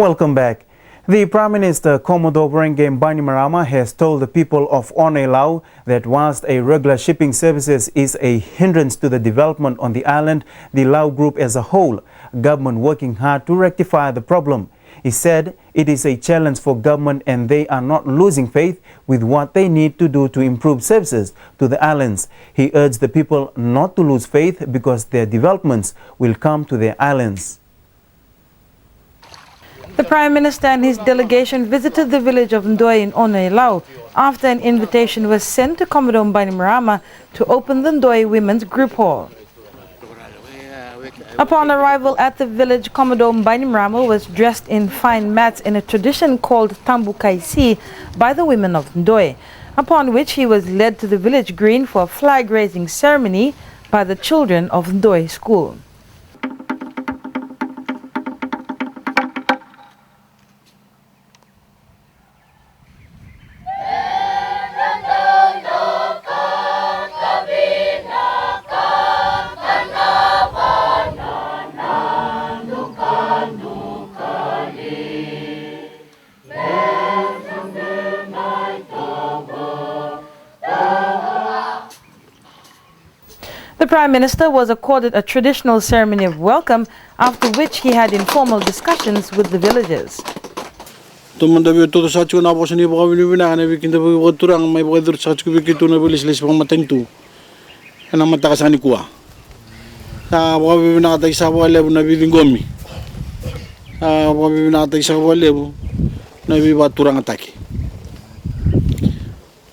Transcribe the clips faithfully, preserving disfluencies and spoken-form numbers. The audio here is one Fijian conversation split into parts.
Welcome back. The Prime Minister, Commodore Voreqe Bainimarama, has told the people of Ono-i-Lau that whilst a regular shipping services is a hindrance to the development on the island, the Lau group as a whole, government working hard to rectify the problem. He said it is a challenge for government and they are not losing faith with what they need to do to improve services to the islands. He urged the people not to lose faith because their developments will come to their islands. The Prime Minister and his delegation visited the village of Ndoe in Ono-i-Lau after an invitation was sent to Commodore Bainimarama to open the Ndoe Women's Group Hall. Upon arrival at the village, Commodore Bainimarama was dressed in fine mats in a tradition called Tabu Kaisi by the women of Ndoe, upon which he was led to the village green for a flag raising ceremony by the children of Ndoe School. The Prime Minister was accorded a traditional ceremony of welcome, after which he had informal discussions with the villagers. Tou mada via tauca saka tiko na vosa ni vakavinavinaka na veikidavaki vakaturaga mai vakayacori saka tiko vei keitou na veilesilesi vakamatanitu ena mataka saka nikua. Sa vakavinavinakataki saka vakalevu na veiciqomi. Sa vakavinavinakataki saka vakalevu na veivakaturagataki.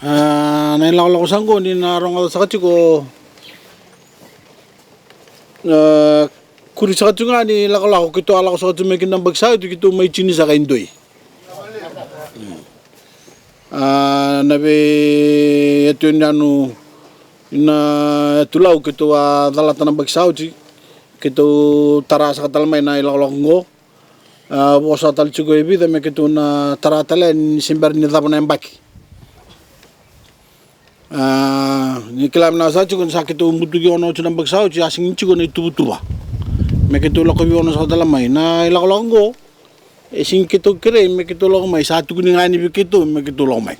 A, na ilakolako sa qo ni na rogoca saka tiko, a, kuri saka tiko ga ni lakolako keitou a lako saka tiko mai kina na yabaki sa oti, keitou mai tini saka i Ndoe. A, na veiyatu yanuyanu na yatu Lau keitou a calata na yabaki sa oti, keitou tara saka tale mai na ilakolako qo. A, vosa tale tiko e vica me keitou na tara tale yani ni se bera ni cava na yabaki. A, ni kila vinaka saka tiko ni sa keitou butuki Ono oti na yabaki sa oti, a sega ni tiko na ituvatuva me keitou lakovi Ono saka tale mai. Na ilakolako qo e sega ni keitou kerei me keitou lako mai, sa tukuni ga yani vei keitou me keitou lako mai.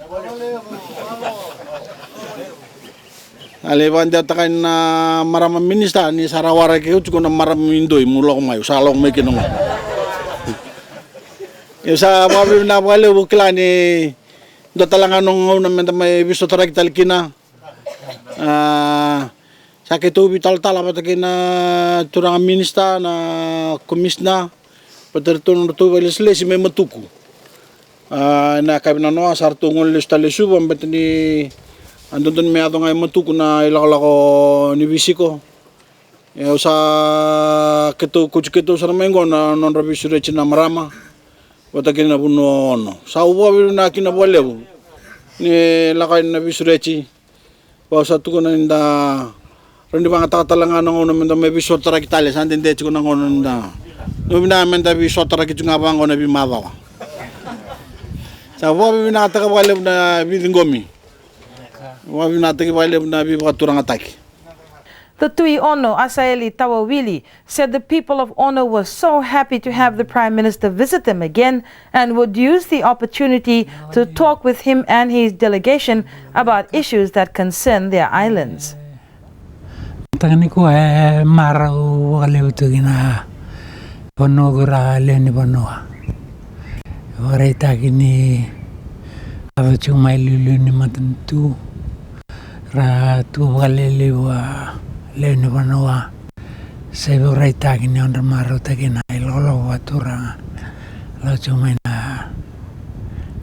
A lai vakadewataka yani na marama minisita ni sa ra waraki au tiko na marama i Ndoe meu lako mai, au sa lako mai kina qo. Au sa vakavinavinaka vakalevu, au kila ni dua tale ga na gauna meda mai veisotaraki tale kina. A, sa keitou veitalatala vata kei na turaga minisita, na komisina, vata kei ratou na nodratou vakailesilesi mai Matuku. A, ena yakavi nanoa sa ratou gole lesu tale i Suva, baleta ni a dodonu me yaco ga i Matuku na ilakolako ni veisiko. E, au sa keitou, kauti keitou sara mai qo na nodra veisureti na marama vata kei na vanua o Ono. Sa au vakavinavinaka kina vakalevu ni lako yani na veisureti. Vaka au sa tukuna ni da rawa ni vakayagataka tale ga na gauna meda mai veisotaraki tale, sa dede tiko na gauna ni da. Au vinaka meda veisotaraki tiko ga vaka qo na veimacawa. Sa vakavinavinakataka vakalevu na veiciqomi. Vakavinavinakataki vakalevu na veivakaturagataki. The Tui Ono, Asaeli Tawawili, said the people of Ono were so happy to have the Prime Minister visit them again and would use the opportunity to talk with him and his delegation about issues that concern their islands. Mataka nikua e marau vakalevu tu kina vanua, ko ira lewe ni vanua. Vakaraitaki ni yaco tiko mai liuliu ni matanitu, ra tu vakalelevu a lewe ni vanua. Sa ivakaraitaki ni nodra marautaki na ilakolako vakaturaga. Lako tiko mai na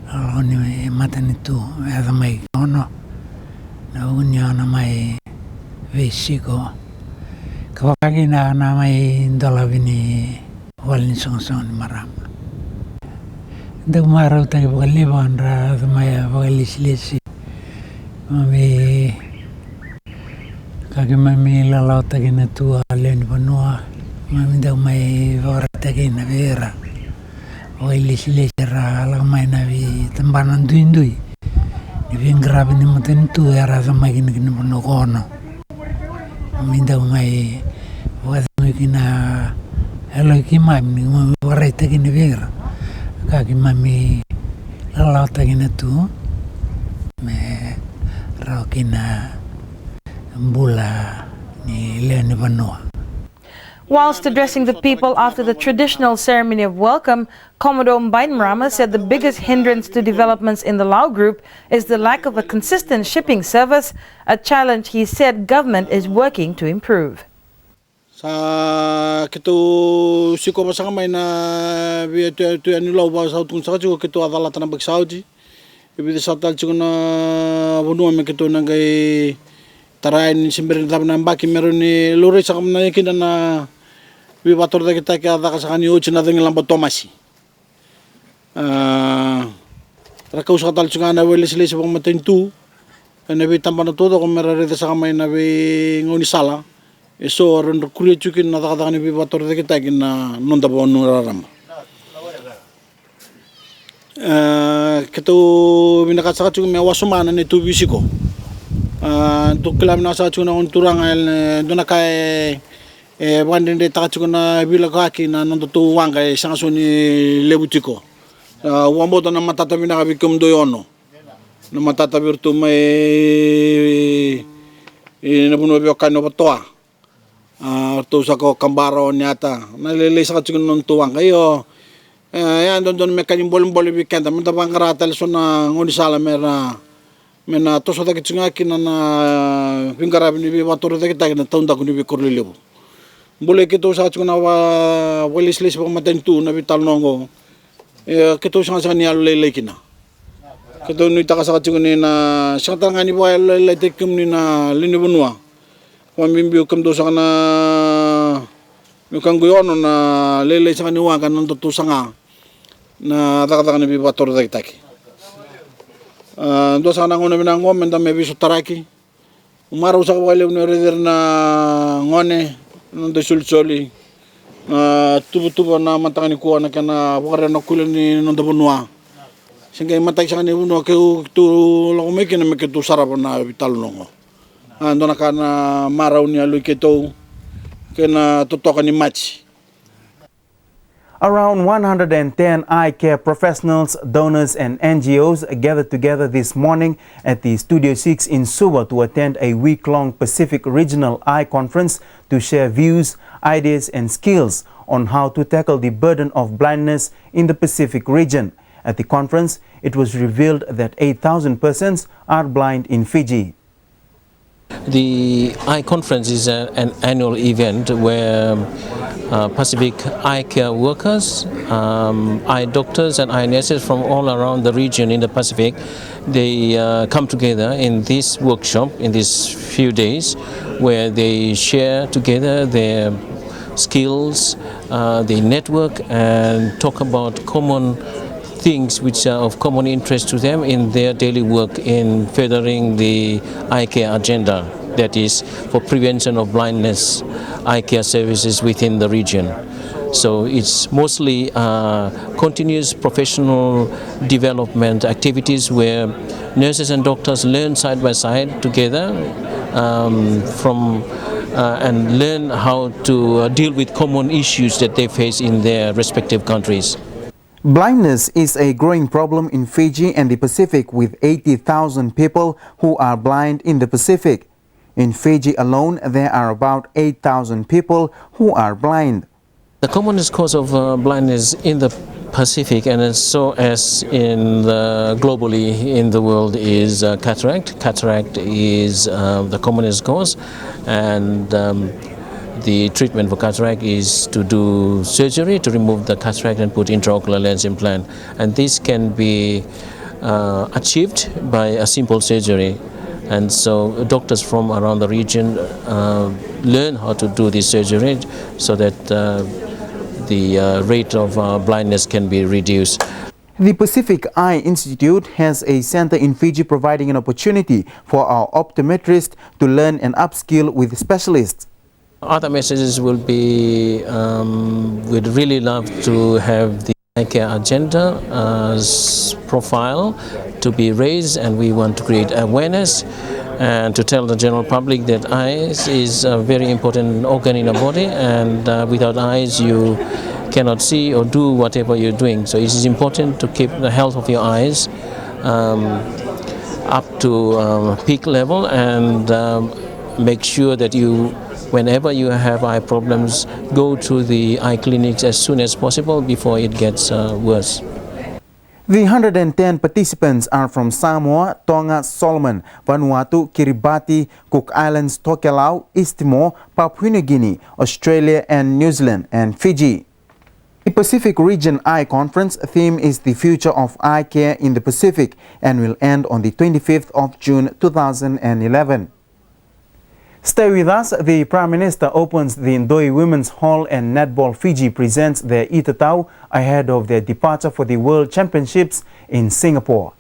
ilakolako ni matanitu, yaco mai Ono, na vuku ni Ono mai veisiko, ka vaka kina na mai dolavi ni vale ni soqosoqo ni marama. Dau marautaki vakalevu a nodra yaco mai a vakailesilesi. Keimami, ka keimami lalautaki na tu a lewe ni vanua, keimami dau mai vakaraitaki na vei ira vakailesilesi era lako mai na veitabana duidui ni veiqaravi ni matanitu era yaco mai kina ki na vanua ko Ono. Keimami dau mai vakacegui kina yaloi keimami ni keimami vakaraitaki na vei ira Keimami lawalawa tiko kina tu me rawa kina bula ni lewe ni vanua. Whilst addressing the people after the traditional ceremony of welcome, Commodore Bainimarama said the biggest hindrance to developments in the Lau group is the lack of a consistent shipping service, a challenge he said government is working to improve. Sa keitou sikova saka mai na veiyatuya ni Lau, vaka sa tukuni saka tiko keitou a calata na yabaki sa oti. E vica saka tale tiko na vanua me keitou na qai tara yani, se bera ni cava na yabaki me rawa ni laurai saka mai kina na veivakatorocaketaki a caka saka ni oti na cagilaba Tomasi. A, ra kau saka tale tiko ga na vakailesilesi vakamatanitu ena veitabana taucoko me ra raica saka mai na veigaunisala eso, ra dau kuria tiko kina na cakacaka ni veivakatorocaketaki na noda vanua raraba. E, keitou vinakata saka tiko me wasoma na neitou veisiko. A, tou kila vinaka saka tiko na gone turaga, e dua na ka e, e vakadredretaka tiko na veilakoyaki na nodatou waqa e sega soti ni levu tiko. A, au vakabauta na matata vinaka vei kemudou e Ono. Na matata vei iratou mai e na vanua veiwekani o Vatoa. A, ratou saka o Kabara, o Niata, na lailai saka tiko na nodatou waqa. Io, e, e a dodonu me ka ni bolebole vei keda me da vaqara tale so na gaunisala me ra, me na toso cake tiko ga kina na veiqaravi ni veivakatorocaketaki na taudaku ni veikoro lelevu. Bolei keitou saka tiko na va, vakailesilesi vakamatanitu na veitalanoa oqo. E, keitou sega saka ni yalolailai kina. Keitou nuitaka saka tiko ni na sega tale ga ni vakayalolailaitaki kemuni na lewe ni vanua. Vakabibi o kemudou saka na, me ka qu i Ono, na lailai saka ni waqa na nodatou saga na cakacaka ni veivakatorocaketaki. A, dua saka na gauna vinaka oqo me da mai veisotaraki. Au marau saka vakalevu niu raici ira na gone, na noda isolisoli, na tuvatuva na mataka nikua, na kena vakarau na kuila ni noda vanua. Se qai mataki saka ni vanua keitou lako mai kina me keitou sarava na veitalanoa oqo. A, dua na ka na marau ni yalo i keitou kei na totoka ni Maji. Around one hundred and ten eye care professionals, donors and N G Os gathered together this morning at the Studio Six in Suva to attend a week-long Pacific Regional Eye Conference to share views, ideas and skills on how to tackle the burden of blindness in the Pacific region. At the conference, it was revealed that eight thousand persons are blind in Fiji. The eye conference is a, an annual event where, uh, Pacific eye care workers, um, eye doctors and eye nurses from all around the region in the Pacific, they, uh, come together in this workshop in these few days where they share together their skills, uh, they network and talk about common things which are of common interest to them in their daily work in furthering the eye care agenda, that is, for prevention of blindness, eye care services within the region. So it's mostly, uh, continuous professional development activities where nurses and doctors learn side by side together, um, from, uh, and learn how to, uh, deal with common issues that they face in their respective countries. Blindness is a growing problem in Fiji and the Pacific, with eighty thousand people who are blind in the Pacific. In Fiji alone, there are about eight thousand people who are blind. The commonest cause of, uh, blindness in the Pacific and as so as in the, globally in the world is, uh, cataract. Cataract is, uh, the commonest cause, and, um, the treatment for cataract is to do surgery to remove the cataract and put intraocular lens implant. And this can be, uh, achieved by a simple surgery. And so doctors from around the region, uh, learn how to do this surgery so that, uh, the, uh, rate of, uh, blindness can be reduced. The Pacific Eye Institute has a center in Fiji, providing an opportunity for our optometrists to learn and upskill with specialists. Other messages will be, um, we'd really love to have the eye care agenda, uh, s-, profile to be raised, and we want to create awareness and to tell the general public that eyes is a very important organ in the body, and, uh, without eyes you cannot see or do whatever you're doing. So it is important to keep the health of your eyes um, up to um, peak level and um, make sure that you, whenever you have eye problems, go to the eye clinics as soon as possible before it gets uh, worse. The hundred and ten participants are from Samoa, Tonga, Solomon, Vanuatu, Kiribati, Cook Islands, Tokelau, East Timor, Papua New Guinea, Australia and New Zealand, and Fiji. The Pacific Region Eye Conference theme is the future of eye care in the Pacific and will end on the twenty-fifth of June two thousand and eleven. Stay with us. The Prime Minister opens the Ndoi Women's Hall and Netball Fiji presents their itatau ahead of their departure for the World Championships in Singapore.